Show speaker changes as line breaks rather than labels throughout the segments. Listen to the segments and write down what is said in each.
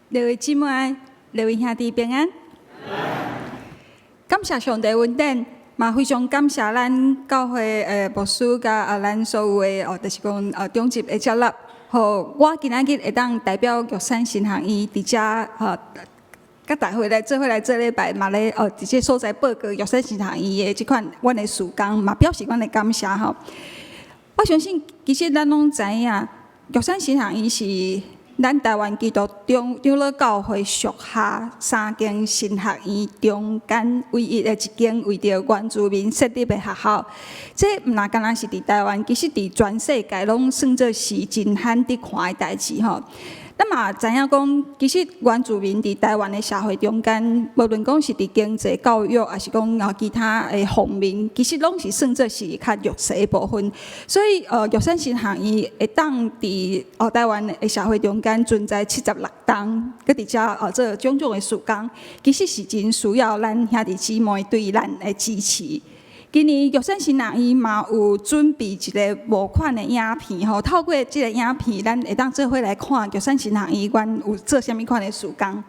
各位姊妹、各位兄弟平安。感謝上帝恩典，嘛非常感謝咱教會的牧師佮啊咱所有的哦，就是講長執的接納，予我今仔日會當代表玉山神學院佇遮吼，佮大伙來做伙來做禮拜，嘛咧哦，佇這所在報告玉山神學院的這款阮的事工，嘛表示阮的感謝吼。我相信其實咱攏知影，玉山神學院是咱台灣基督長長老教會屬下三間神學院中間唯一的一間為著原住民設立的學校。這毋若干焦是佇台灣，其實佇全世界攏算做是真罕得看的代誌吼。咱嘛知影講，其實原住民佇台灣的社會中間，無論講是佇經濟、教育，抑是講啊其他的方面，其實攏是算做是較弱勢的部分。所以，玉山神學院會當佇台灣的社會中間存在76冬，閣佇遮做種種的事工，其實是真需要咱兄弟姊妹對咱的支持。今年玉山神學院嘛有準備一个募款的影片吼，透過這个影片，咱會當做伙來看玉山神學院阮有做啥物款的事工。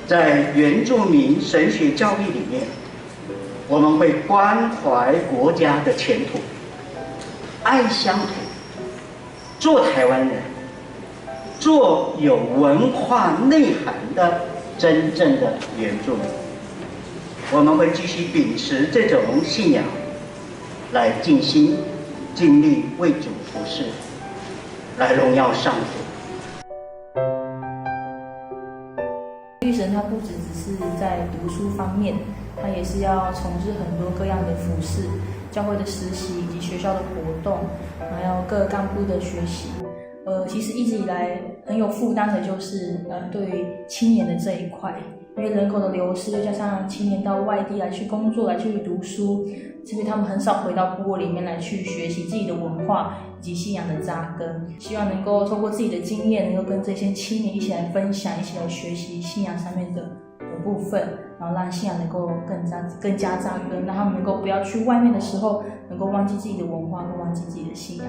在原住民神學教育裡面，我們會關懷國家的前途，愛鄉土，做台灣人，做有文化內涵的真正的原住民。我們會繼續秉持這種信仰，來盡心盡力為主服侍，來榮耀上主。
育神他不只只是在讀書方面，他也是要從事很多各樣的服事，教會的實習以及學校的活動，還有各幹部的學習。其實一直以來很有負擔的就是，對於青年的這一塊，因為人口的流失，又加上青年到外地來去工作、來去讀書，所以他們很少回到部落裡面來去學習自己的文化以及信仰的扎根。希望能夠透過自己的經驗，能夠跟這些青年一起來分享，一起來學習信仰上面的部分，然後讓信仰能夠更加扎根，讓他們能夠不要去外面的時候，能夠忘記自己的文化，跟忘記自己的信仰。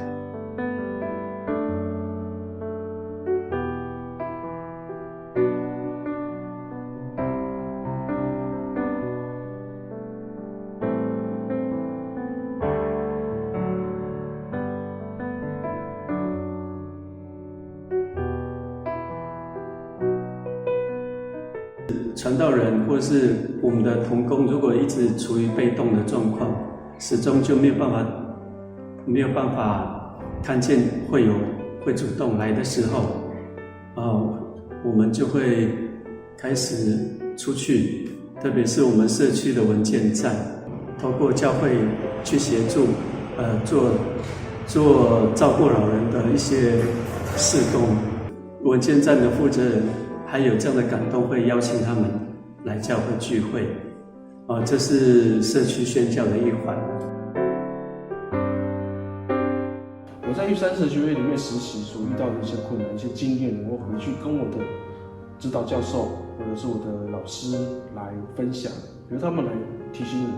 傳道人或是我們的同工，如果一直處於被動的狀況，始終就沒有辦法看見會有會主動來的時候，我們就會開始出去，特別是我們社區的文健站，透過教會去協助，做照顧老人的一些事工。文健站的負責人還有這樣的感動，會邀請他們來教會聚會，這是社區宣教的一環。
我在玉山神學院裡面實習所遇到的一些困難、一些經驗，我回去跟我的指導教授或者是我的老師來分享，由他們來提醒我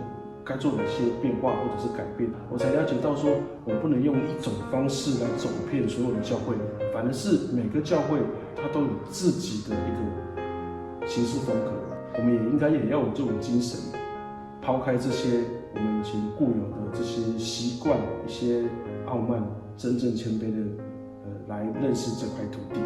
該做哪些變化或者是改變，我才了解到說，我不能用一種方式來走遍所有的教會，反而是每個教會它都有自己的一個行事風格，我們也應該也要有這種精神，拋開這些我們以前固有的這些習慣、一些傲慢，真正謙卑的，來認識這塊土地。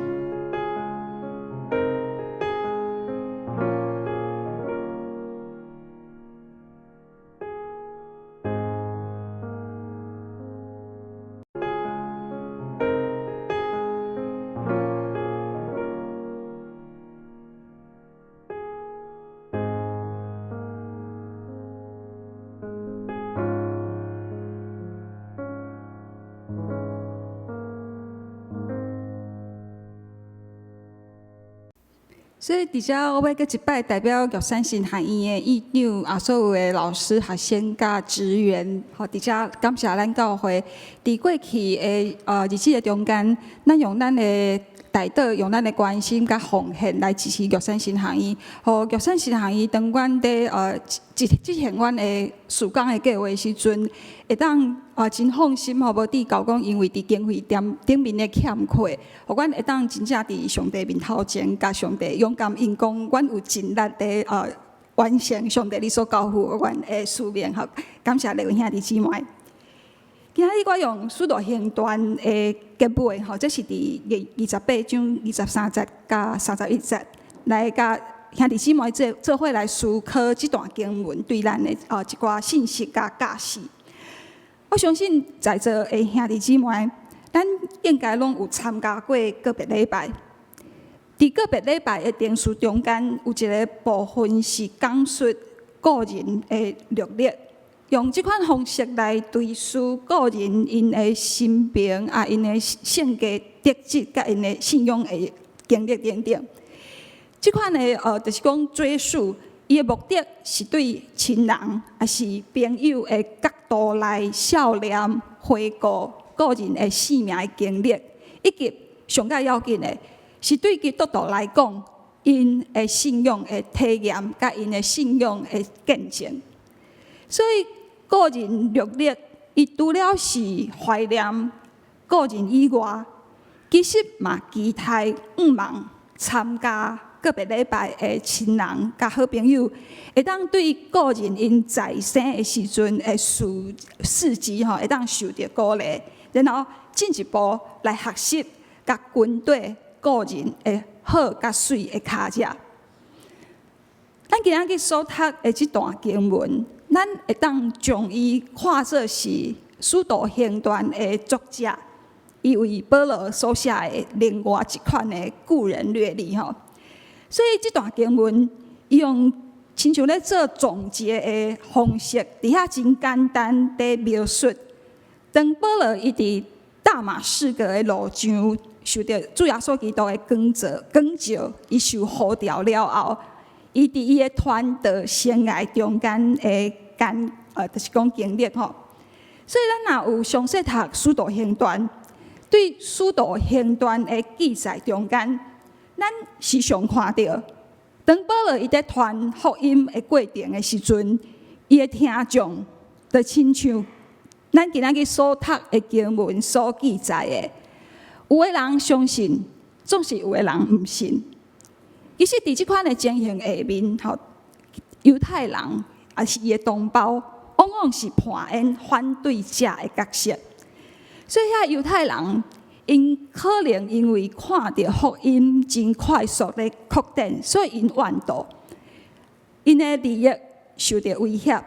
所以，佇遮我欲閣一擺代表玉山神學院的院長啊，所有的老師、學生佮職員，吼，佇遮感謝咱教會，佇過去的日子的中間，咱用咱的代禱，用咱的關心佮奉獻來支持玉山神學院，予玉山神學院當阮佇執行阮的事工的計劃時陣，會當真放心吼，無致到講因為佇經費頂頂面的欠缺，予阮會當真正佇上帝面頭前，共上帝勇敢應講，阮有盡力佇完成上帝你所交付阮的使命吼。感謝各位兄弟姊妹。今仔日我用《使徒行傳》的結尾吼，這是佇28章23節佮31節，來共兄弟姊妹做伙來思考這段經文對咱的一寡信息佮教示。我相信在座的兄弟姊妹，咱應該攏有參加過告別禮拜。佇告別禮拜的程序中間，有一個部分是講述個人的略歷，用這款方式來追思個人𪜶的生平啊，𪜶的性格特質佮𪜶的信仰的經歷等等。這款的就是講追溯，伊的目的是對親人抑是朋友的角度來悼念、回顧個人的生命的經歷，以及上蓋要緊的是對基督徒來講，𪜶的信仰的體驗佮𪜶的信仰的見證。所以個人略歷，伊除了是懷念個人以外，其實嘛期待向望參加告別禮拜的親人佮好朋友，會當對個人𪜶在生的時陣的事跡吼，會當受著鼓勵，然後進一步來學習佮跟綴個人的好佮媠的跤跡。咱今仔日所讀的這段經文，咱會當將伊看做是《使徒行傳》的作者，伊為保羅所寫的另外一款的個人略歷吼。所以這段經文，伊用親像咧做總結的方式，佇遐真簡單佇描述。當保羅伊佇大馬士革的路上，受著主耶穌基督的光照，光照，伊受呼召了後，伊佇伊的傳道生涯中間的間，就是講經歷吼。所以咱若有詳細讀《使徒行傳》，對《使徒行傳》的記載中間，咱時常看著，當保羅伊佇傳福音的過程的時陣，伊的聽眾就親像咱今仔日所讀的經文所記載的，有的人相信，總是有的人毋信。其實佇這款的情形下面，吼，猶太人抑是伊的同胞，往往是扮演反對者的角色。所以遐猶太人，𪜶可能因為看著福音真快速咧擴展，所以𪜶怨妒，𪜶的利益受著威脅，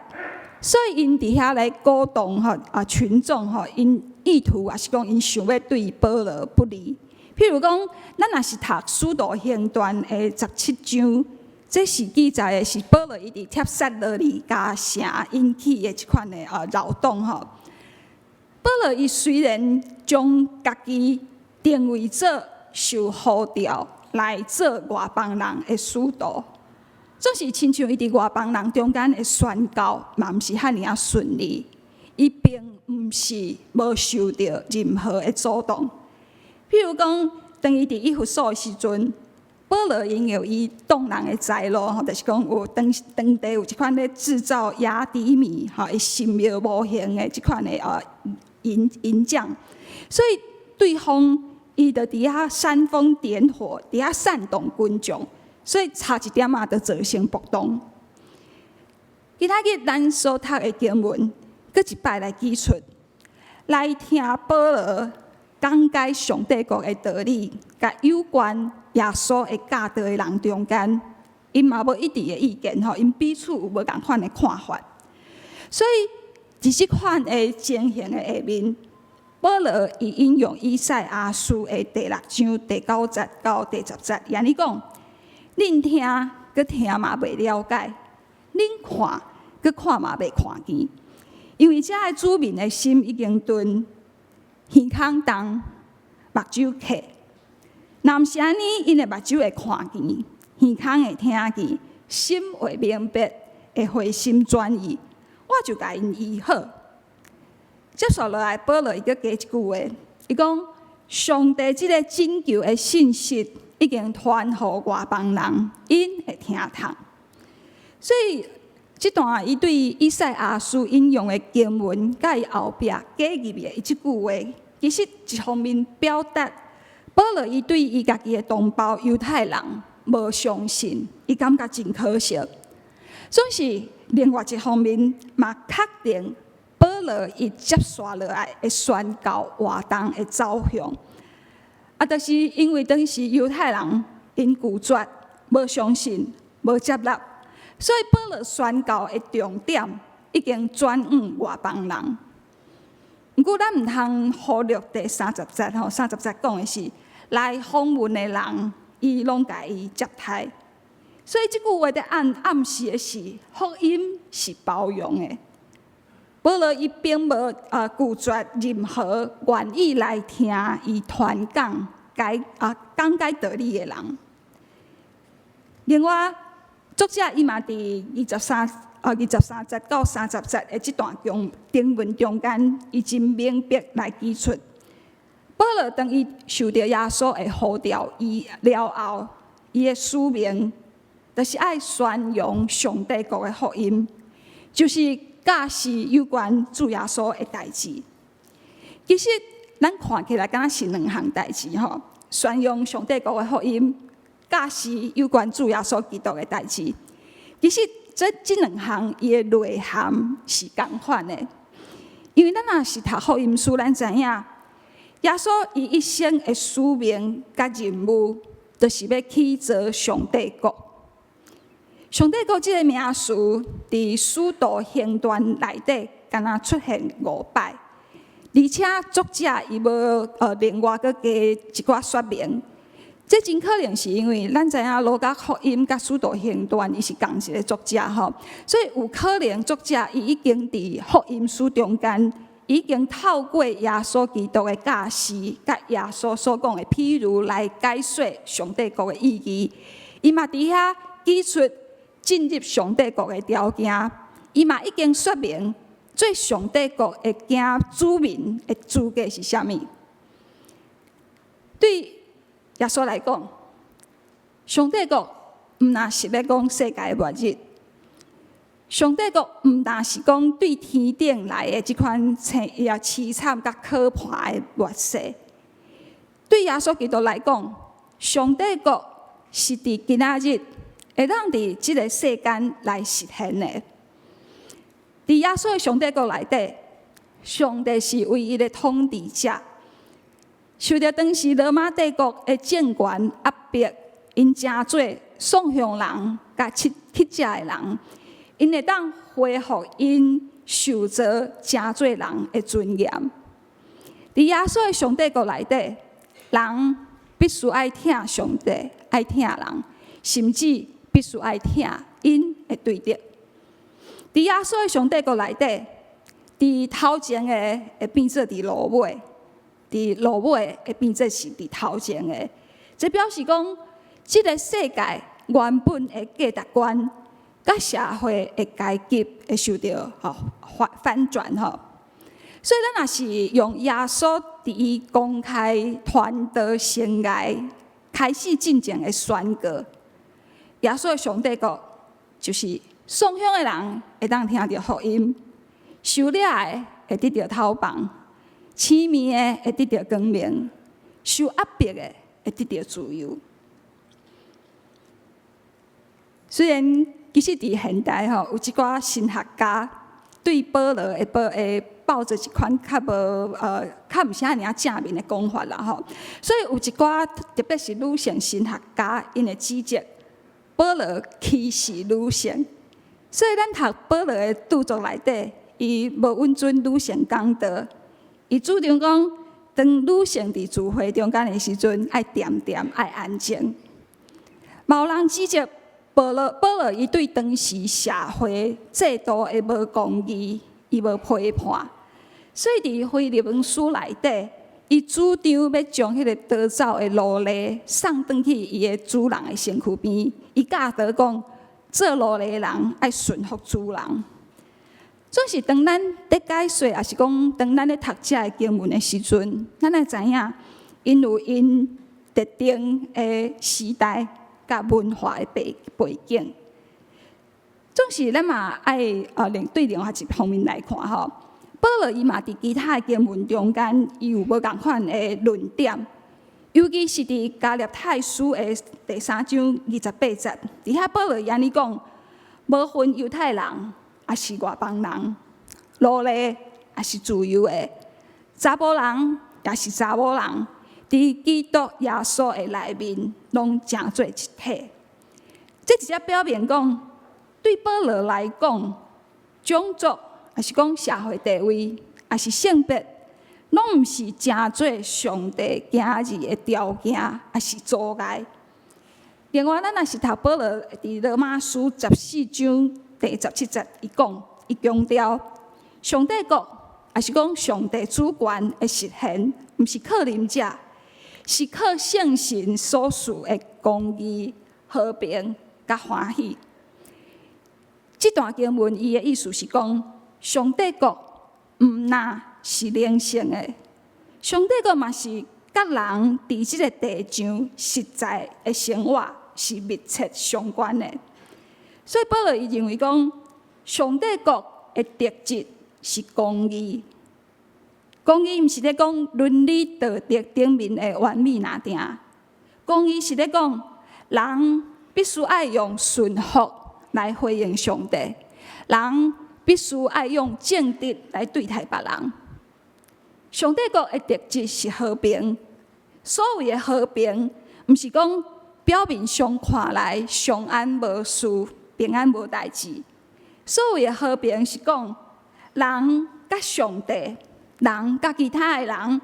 所以𪜶佇遐來鼓動吼群眾吼，𪜶意圖抑是講𪜶想欲對保羅不利。譬如講，咱若是讀《使徒行傳》的17章，這是記載的是保羅伊佇帖撒羅尼迦城引起的這款的擾動吼。保羅伊雖然將家己定位做受呼召來做外邦人的使徒，總是親像伊佇外邦人中間的宣教，嘛毋是遐爾仔順利。伊並毋是無受著任何的阻擋。譬如講，當伊佇以弗所的時陣，保羅因為伊擋人的財路，吼，就是講有當地有這款咧製造亞底米吼，神廟模型的這款的銀匠，所以對方伊就佇遐煽風點火，佇遐煽動群眾，所以差一點仔就造成暴動。今仔日咱所讀的經文，閣一擺來指出，來聽保羅講解上帝國的道理，佮有關耶穌的教導的人中間，𪜶嘛無一致的意見吼，𪜶彼此有無仝款的看法。所以，佇這款的情形的下面，保羅伊引用以賽亞書的第六章第九節到第十節，伊按呢講：恁聽，閣聽嘛袂了解；恁看，閣看嘛袂看見。因為這个子民的心已經鈍，耳孔重，目睭瞎。若毋是按呢，𪜶的目睭會看見，耳孔會聽見，心會明白，會回心轉意，我就共𪜶醫好。接續落來，保羅伊閣加一句話，伊講：上帝這个拯救的信息已經傳予外邦人，𪜶會聽通。所以，這段伊對以賽亞書引用的經文，佮伊後壁加入去的這句話，其實一方面表達保羅伊對伊家己的同胞猶太人無相信，伊感覺真可惜。總是另外一方面嘛，確定保羅伊接紲落來的宣教活動的走向。啊，就是因為當時猶太人𪜶拒絕、無相信、無接納，所以保羅宣教的重點已經轉往外邦人。毋過咱毋通忽略第三十節吼，三十節講的是來訪問的人，伊攏共伊接待。所以這句話佇暗暗示的是福音是包容的。保羅伊並無拒絕任何願意來聽伊傳講解啊講解道理的人。另外，作者伊嘛佇23節到30節的這段中經文中間，伊真明白來指出，保羅當伊受著耶穌的呼召伊了後，伊的使命就是愛宣揚上帝國的福音，就是教示有關主耶穌的代誌。其實，咱看起來敢若是兩項代誌吼，宣揚上帝國的福音，教示有關主耶穌基督的代誌。其實，這兩項伊的內涵是仝款的，因為咱若是讀福音書，咱知影耶穌伊一生的使命佮任務，就是欲起造上帝國。上帝國這个名詞，佇使徒行傳內底，敢若出現五擺，而且作者伊無另外閣加一寡說明。這真可能是因為咱知影路加福音佮使徒行傳伊是仝一个作者吼，所以有可能作者伊已經佇福音書中間，已經透過耶穌基督的教示，佮耶穌所講的譬喻來解說上帝國的意義。伊嘛佇遐指出進入上帝國的條件，伊嘛已經說明做上帝國的囝子民的資格是啥物。對耶穌來講，上帝國毋若是欲講世界末日，上帝國毋但是講對天頂來的這款凄也凄慘佮可怕的末世。對耶穌基督來講，上帝國是佇今仔日會當佇這个世間來實現的。佇耶穌的上帝國內底，上帝是唯一的統治者。受著當時羅馬帝國的政權壓迫，𪜶成做喪鄉人佮乞乞食的人，𪜶會當恢復𪜶受造成做人的尊嚴。佇耶穌的上帝國內底，人必須愛疼上帝，愛疼人，甚至必須愛疼𪜶的對敵。佇耶穌的上帝國內底，佇頭前的會變做佇落尾，佇落尾會變做是佇頭前的。這表示講，這个世界原本的價值觀，佮社會的階級會受著吼反反轉吼。所以咱若是用耶穌佇伊公開傳道生涯開始進前的宣告，耶穌的上帝國就是喪鄉的人會當聽著福音，受掠的會得著透放，痴迷的會得著光明，受壓迫的會得著自由。雖然其實佇現代吼，有一寡神學家對保羅會抱會抱著一款較無較毋是遐爾仔正面的講法啦吼，所以有一寡特別是女性神學家，𪜶會指責保羅歧視女性。所以咱讀保羅的著作內底，伊無允准女性講道，伊主張講，當女性佇聚會中間的時陣，愛恬恬，愛安靜。嘛有人指責保羅，保羅伊對當時社會制度的無公義，伊無批判，所以佇腓立文書內底，伊主張欲將彼个逃走的奴隸送轉去伊的主人的身軀邊。伊教導講，做奴隸的人愛順服主人。總是當咱佇解說，抑是講當咱咧讀這个經文的時陣，咱愛知影，𪜶有𪜶特定的時代佮文化的背景。總是咱嘛愛對另外一方面來看吼。保羅伊嘛佇其他的經文中間，伊有無仝款的論點，尤其是佇加拉太書的第三章二十八節，佇遐保羅伊按呢講，無分猶太人，抑是外邦人，奴隸抑是自由的，查埔人抑是查某人，佇基督耶穌的內面，攏成做一體。這直接表明講，對保羅來講，種族，抑是講社會地位，抑是性別，攏毋是成做上帝囝兒的條件，抑是阻礙。另外，咱若是讀保羅佇羅馬書十四章第十七節，伊講，伊強調上帝國，抑是講上帝主權的實現，毋是靠啉食，是靠聖神所賜的公義、和平佮歡喜。這段經文伊的意思是講，上帝國毋但是靈性的，上帝國嘛是佮人佇這个地上實在的生活是密切相關的。所以保羅伊認為講，上帝國的特質是公義。公義毋是咧講倫理道德頂面的完美爾定，公義是咧講人必須愛用順服來回應上帝，人必須愛用正直來對待別人。上帝國的特質是和平。所謂的和平，毋是講表面上看來相安無事、平安無代誌。所謂的和平是講人佮上帝、人佮其他的人、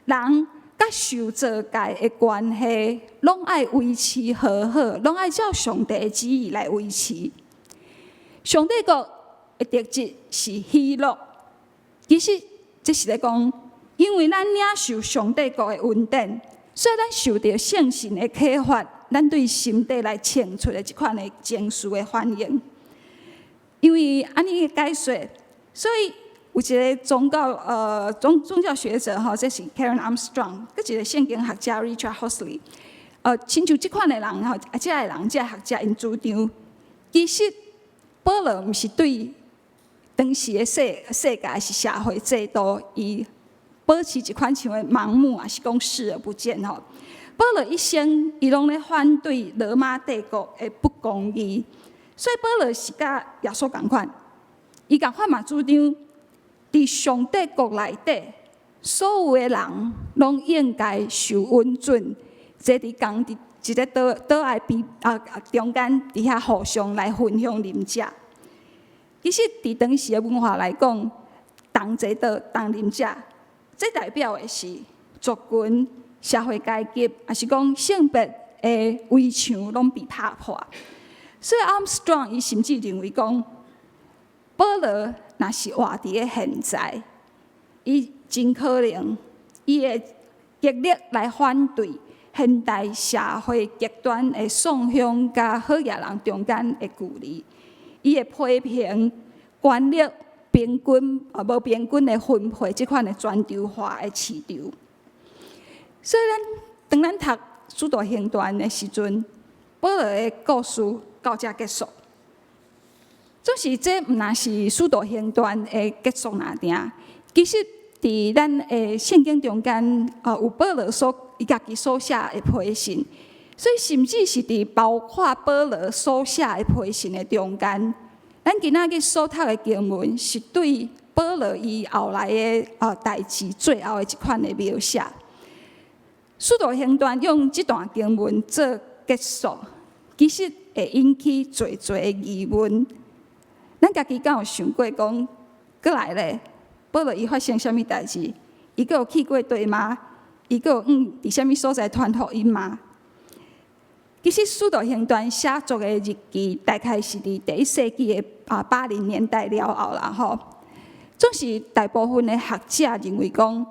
人佮受造界的關係，攏愛維持和好，攏愛照上帝的旨意來維持。上帝國的特質是喜樂。其實這是咧講，因為咱領受上帝國的恩典，所以咱受著聖神的啟發，咱對心底來衝出的這款的情緒的反應。因為按呢解說，所以有一個宗教學者吼，這是 Karen Armstrong，閣一個聖經學者 Richard Horsley，親像這款的人吼，啊，這个人，這个學者𪜶主張，其實保羅毋是對當時的世界是社會制度，伊保持一款像盲目，抑是講視而不見吼。保羅一生伊攏咧反對羅馬帝國的不公義，所以保羅是佮耶穌仝款，伊仝款嘛主張，佇上帝國內底，所有的人攏應該受允准，坐佇仝一个桌桌仔邊啊中間，佇遐互相來分享啉食。其實，佇當時的文化來講，同坐桌同啉食，這代表的是族群、社會階級，抑是講性別的圍牆攏被拍破。所以，Armstrong 伊甚至認為講，保羅若是活佇咧現在，伊真可能伊會極力來反對現代社會極端的喪鄉佮好額人中間的距離。伊會批評權力平均啊無平均的分配這款的全球化的市場。所以咱當咱讀使徒行傳的時陣，保羅的故事到這結束。總是這毋但是使徒行傳的結束爾定，其實佇咱的聖經中間，有保羅所伊家己所寫的批信，所以甚至是佇包括保羅所寫的批信的中間，咱今仔日所讀的經文是對保羅伊後來的代誌最後的一款的描寫。使徒行傳用這段經文做結束，其實會引起濟濟的疑問。咱家己敢有想過講，閣來咧，保羅伊發生啥物代誌？伊閣有去過佗嗎？伊閣有佇啥物所在傳福音嗎？其實《使徒行傳》寫作的日期大概是佇第一世紀的80年代了後啦吼。總是大部分的學者認為講，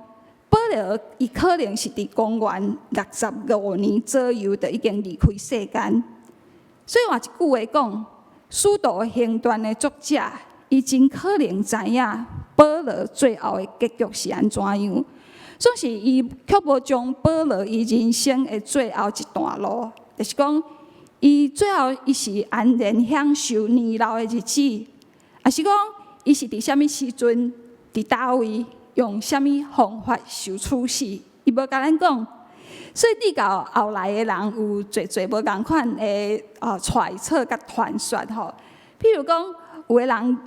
保保羅伊可能是佇公元65年左右就已經離開世間。所以換一句話講，《使徒行傳》的作者，伊真可能知影保羅最後的結局是按怎樣。總是伊卻無將保羅伊人生的最後一段路，就是講，伊最後伊是安然享受年老的日子，抑是講伊是佇啥物時陣，佇佗位用啥物方法受處死，伊無共咱講。所以，直到後來的人有濟濟無仝款的揣測佮傳說吼。譬如講，有的人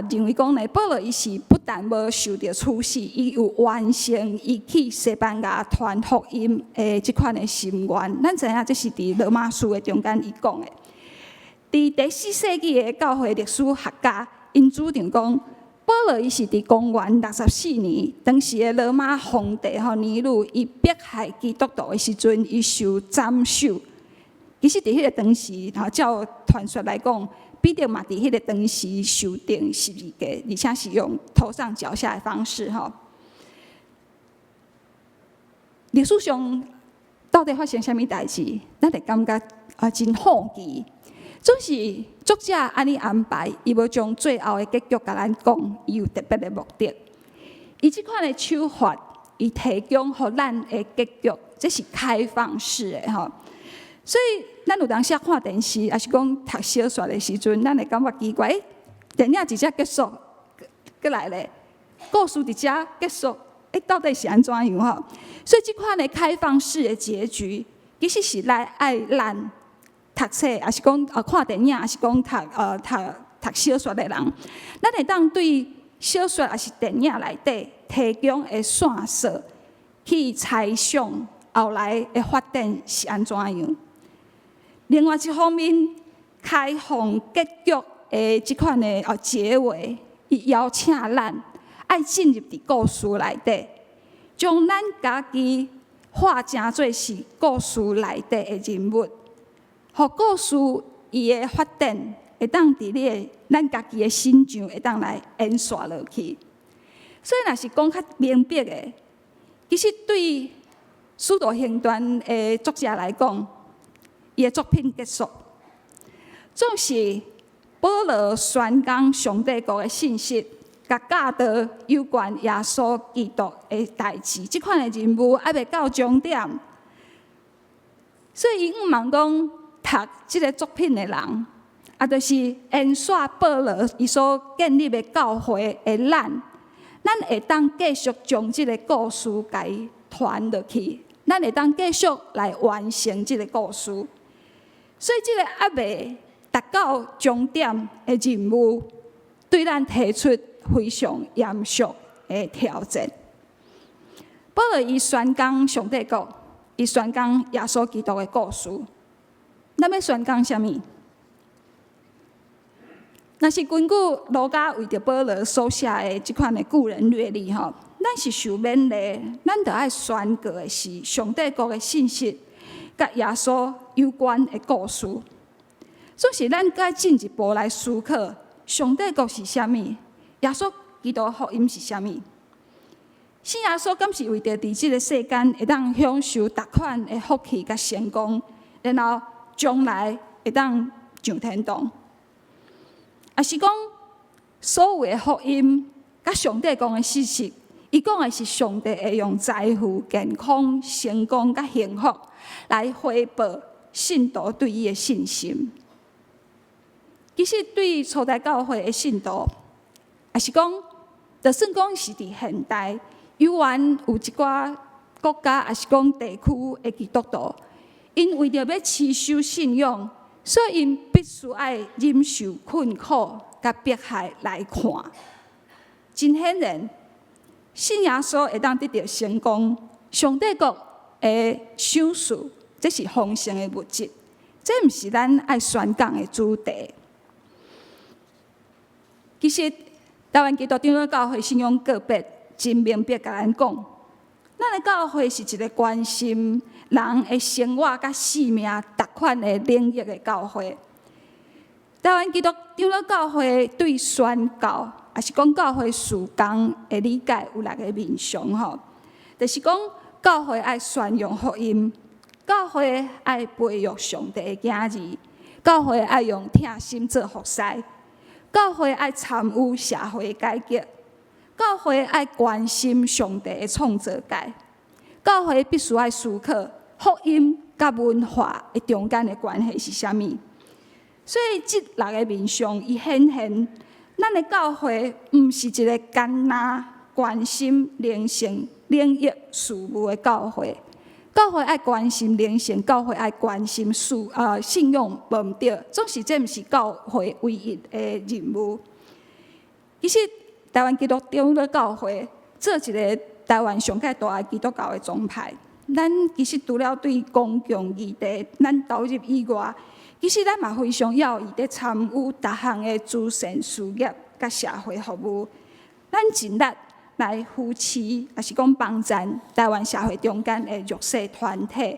就認為講呢，保羅伊是不但無受著處死，伊有完成伊去西班牙傳福音的這款的心願。咱知影這是佇羅馬書的中間伊講的。佇第四世紀的教會歷史學家，𪜶主張講，保羅伊是佇公元64年，當時的羅馬皇帝吼尼祿伊迫害基督徒的時陣，伊受斬首。其實佇彼个當時，吼照傳說來講，彼得嘛佇彼个當時受釘十字架，而且是用頭上腳下的方式吼。歷史上到底發生啥物代誌，咱會感覺啊真好奇。總是作者按呢安排，伊無將最後的結局共咱講，伊有特別的目的。伊這款的手法，伊提供予咱的結局，這是開放式的吼。所以，咱有當時看電視，抑是講讀小說的時陣，咱會感覺奇怪，欸，電影佇遮結束，閣來咧，故事佇遮結束，欸，到底是按怎樣吼？所以，這款的開放式的結局，其實是來愛咱讀冊，抑是講看電影，抑是講讀小說的人，咱會當對小說抑是電影內底提供的線索，去猜想後來的發展是按怎樣。另外一方面，開放結局的這款的結尾，伊邀請咱愛進入佇故事內底，將咱家己化成做是故事內底的人物，予故事伊的發展會當佇你的咱家己的身上會當來延續落去。所以，若是講較明白的，其實對《使徒行傳》的作者來講，伊的作品結束，總是保羅宣講上帝國的信息，佮教導有關耶穌基督的代誌，這款的任務猶未到終點。所以，伊向望講讀這个作品的人，啊，就是延續保羅伊所建立的教會的咱，咱會當繼續將這个故事共伊傳落去，咱會當繼續來完成這个故事。所以，這个猶未達到終點的任務，對咱提出非常嚴肅的挑戰。保羅伊宣講上帝國，伊宣講耶穌基督的故事。咱欲宣講啥物？若是根據路加為著保羅所寫的這款的個人履歷吼，咱是受勉勵，咱著愛宣告的是上帝國的信息，佮耶穌有關的故事。總是咱閣進一步來思考，上帝國是啥物？耶穌基督福音是啥物？信耶穌敢是為著佇這个世間會當享受逐款的福氣佮成功，然後將來會當上天堂？抑是講所有的福音佮上帝講的事實，伊講的是上帝會用財富、健康、成功佮幸福來回報信徒對伊的信心。其實對初代教會的信徒，抑是講，就算講是佇現代，猶原有一寡國家，抑是講地區的基督徒，𪜶為著欲持守信仰，所以𪜶必須愛忍受困苦佮迫害來看。真顯然，信耶穌會當得著成功，上帝國的賞賜，這是豐盛的物質，這毋是咱愛宣講的主題。其實，台灣基督長老教會信仰告白真明白共咱講，咱的教會是一个關心人的生活佮性命逐款的領域的教會。台灣基督長老教會對宣教，抑是講教會事工的理解有六个面向吼。就是講教會愛宣揚福音，教會愛培育上帝的囝兒，教會愛用疼心做服侍，教會愛參與社會改革，教會愛關心上帝的創造界，教會必須愛思考福音佮文化的中間的關係是啥物。所以這六个面向，伊顯現咱的教會毋是一个干焦關心靈性領域事務的教會。教會愛關心靈性，教會愛關心事啊信仰，無毋對。總是這毋是教會唯一的任務。其實台灣基督長老教會做一个台灣上蓋大的基督教的宗派，咱其實除了對公共議題咱投入以外，其實咱嘛非常樂意佇參與逐項的慈善事業佮社會服務。咱盡力來扶持，抑是講幫贊台灣社會中間的弱勢團體。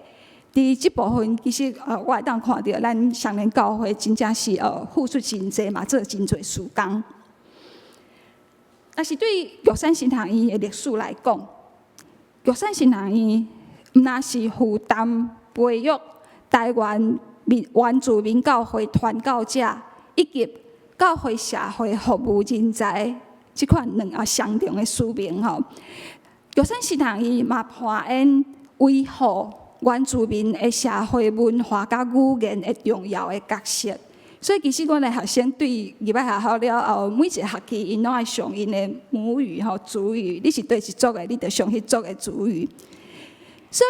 佇這部分，其實我會當看著咱雙連教會真正是付出真濟嘛，做真濟事工。但是對玉山神學院的歷史來講，玉山神學院毋但是負擔培育台灣民原住民教會傳教者，以及教會社會服務人才這款兩啊雙重的使命吼。玉山神學院嘛扮演維護原住民的社會文化佮語言的重要的角色。所以其實阮的學生對入來學校了後，每一個學期𪜶攏愛上𪜶的母語吼族語。你是佗一族的，你就上彼族的族語。所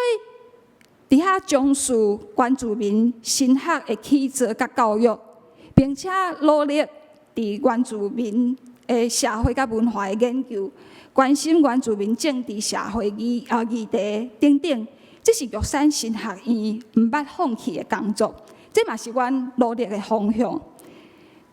以佇遐重視原住民神學的起造佮教育，並且努力佇原住民的社會佮文化的研究，關心原住民政治社會議題等等，這是玉山神學院毋捌放棄的工作。這嘛是阮努力的方向。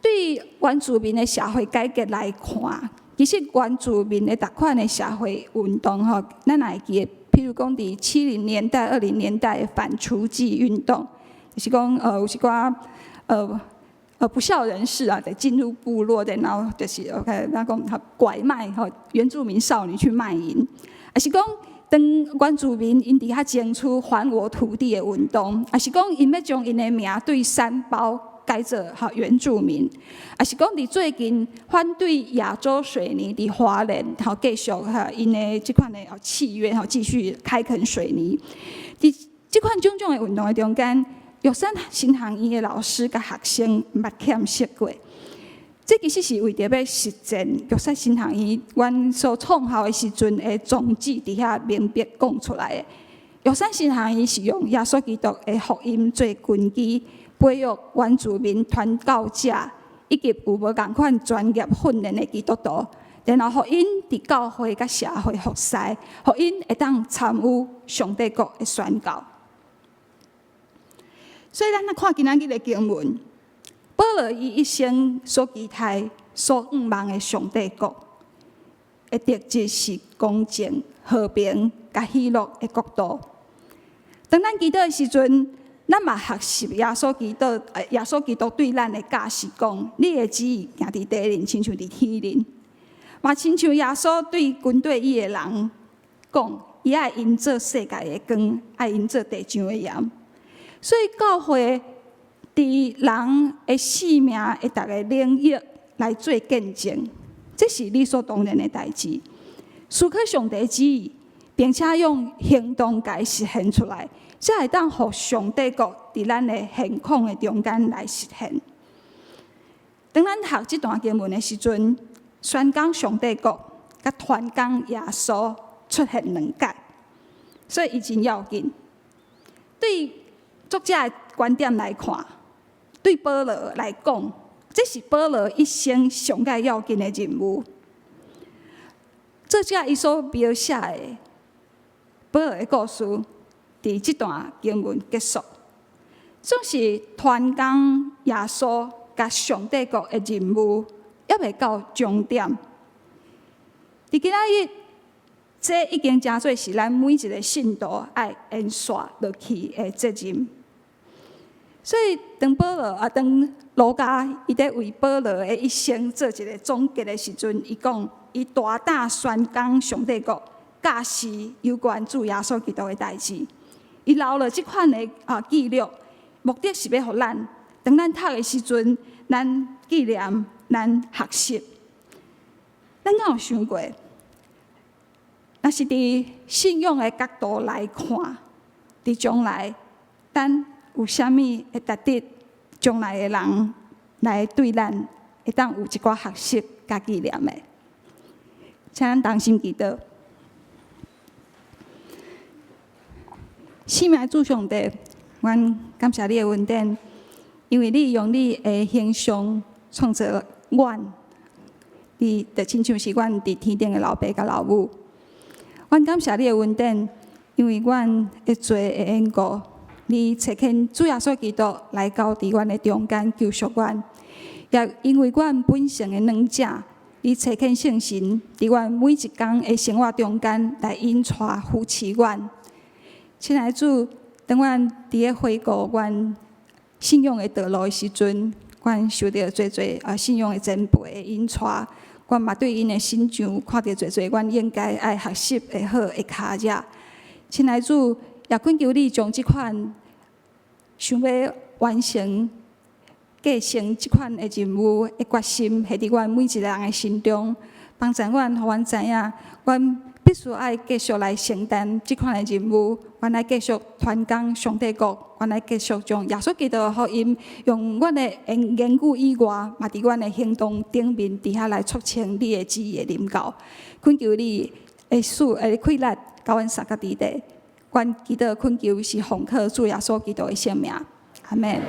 對原住民的社會改革來看，其實原住民的逐款的社會運動吼，咱也會記得，譬如講佇70年代、20年代的反雛妓運動，就是講有一寡不肖人士啊，就進入部落，然後就是 OK，咱講拐賣吼原住民少女去賣淫，抑是講當原住民𪜶佇遐爭取還我土地的運動，抑是講𪜶欲將𪜶的名對山胞改做吼原住民，抑是講佇最近反對亞洲水泥佇花蓮吼繼續吼𪜶的這款的契約吼繼續開墾水泥。佇這款種種的運動的中間，玉山神學院的老師佮學生毋捌欠席過。這其實是為著欲實踐玉山神學院阮所創校的時陣的宗旨，佇遐明白講出來的。玉山神學院是用耶穌基督的福音做根基，培育原住民傳教者，以及有無仝款專業訓練的基督徒，然後予𪜶佇教會佮社會服侍，予𪜶會當參與上帝國的宣告。所以，咱來看今仔日的經文，保羅伊一生所期待、所向望的上帝國的特質是公正、和平、佮喜樂的國度。當咱祈禱的時陣，咱嘛學習耶穌基督，耶穌基督對咱的教示講：你的旨意行佇地面，親像佇天頂。嘛親像耶穌對跟綴伊的人講，伊愛𪜶做世界的光，愛𪜶做地上的鹽。所以教會佇人的生命的逐个領域來做見證，這是理所當然的代誌。思考上帝旨意，並且用行動共伊實現出來，才會當予上帝國佇咱的現況的中間來實現。當咱讀這段經文的時陣，宣講上帝國，佮傳講耶穌出現兩擺，所以伊真要緊。對作者的觀點來看，對保羅來講，這是保羅一生上蓋要緊的任務。作者伊所描寫的保羅的故事，佇這段經文結束，總是傳講耶穌佮上帝國的任務，猶未到終點。佇今仔日，這已經成做是咱每一个信徒愛延續落去的責任。所以，當保羅啊，當路加伊佇為保羅的一生做一个總結的時陣，伊講：伊大膽宣講上帝國，教示有關主耶穌基督的代誌。伊留了這款的記錄，目的是欲予咱，當咱讀的時陣，咱紀念，咱學習。咱敢有想過，若是佇信仰的角度來看，佇將來，咱有啥物會值得將來的人來對咱會當有一寡學習佮紀念的？請咱同心祈禱。聖名主上帝，阮感謝你的恩典，因為你用你的形象創造阮，你就親像是阮佇天頂的老爸佮老母。阮感謝你的恩典，因為阮的罪的緣故，你差遣主耶穌基督來到佇阮的中間救贖阮，也因為阮本性的軟弱，你差遣聖神佇阮每一工的生活中間來引帶扶持阮。親愛的主，當阮佇咧回顧阮信仰的道路的時陣，阮受著濟濟信仰的前輩的引帶，阮嘛對𪜶的身上看著濟濟阮應該愛學習的好的跤跡。親愛的主，也懇求你將這款想欲完成、繼承這款的任務的決心，下佇阮每一个人的心中，幫助阮，予阮知影，阮必須愛繼續來承擔這款的任務，阮愛繼續傳講上帝國，阮愛繼續將耶穌基督的福音，用阮的言言語以外，嘛佇阮的行動頂面，佇遐來促成你的旨意的臨到。懇求你的賜的氣力，佮阮相佮佇咧。阮祈禱懇求是奉靠主耶穌基督的聖名，阿們。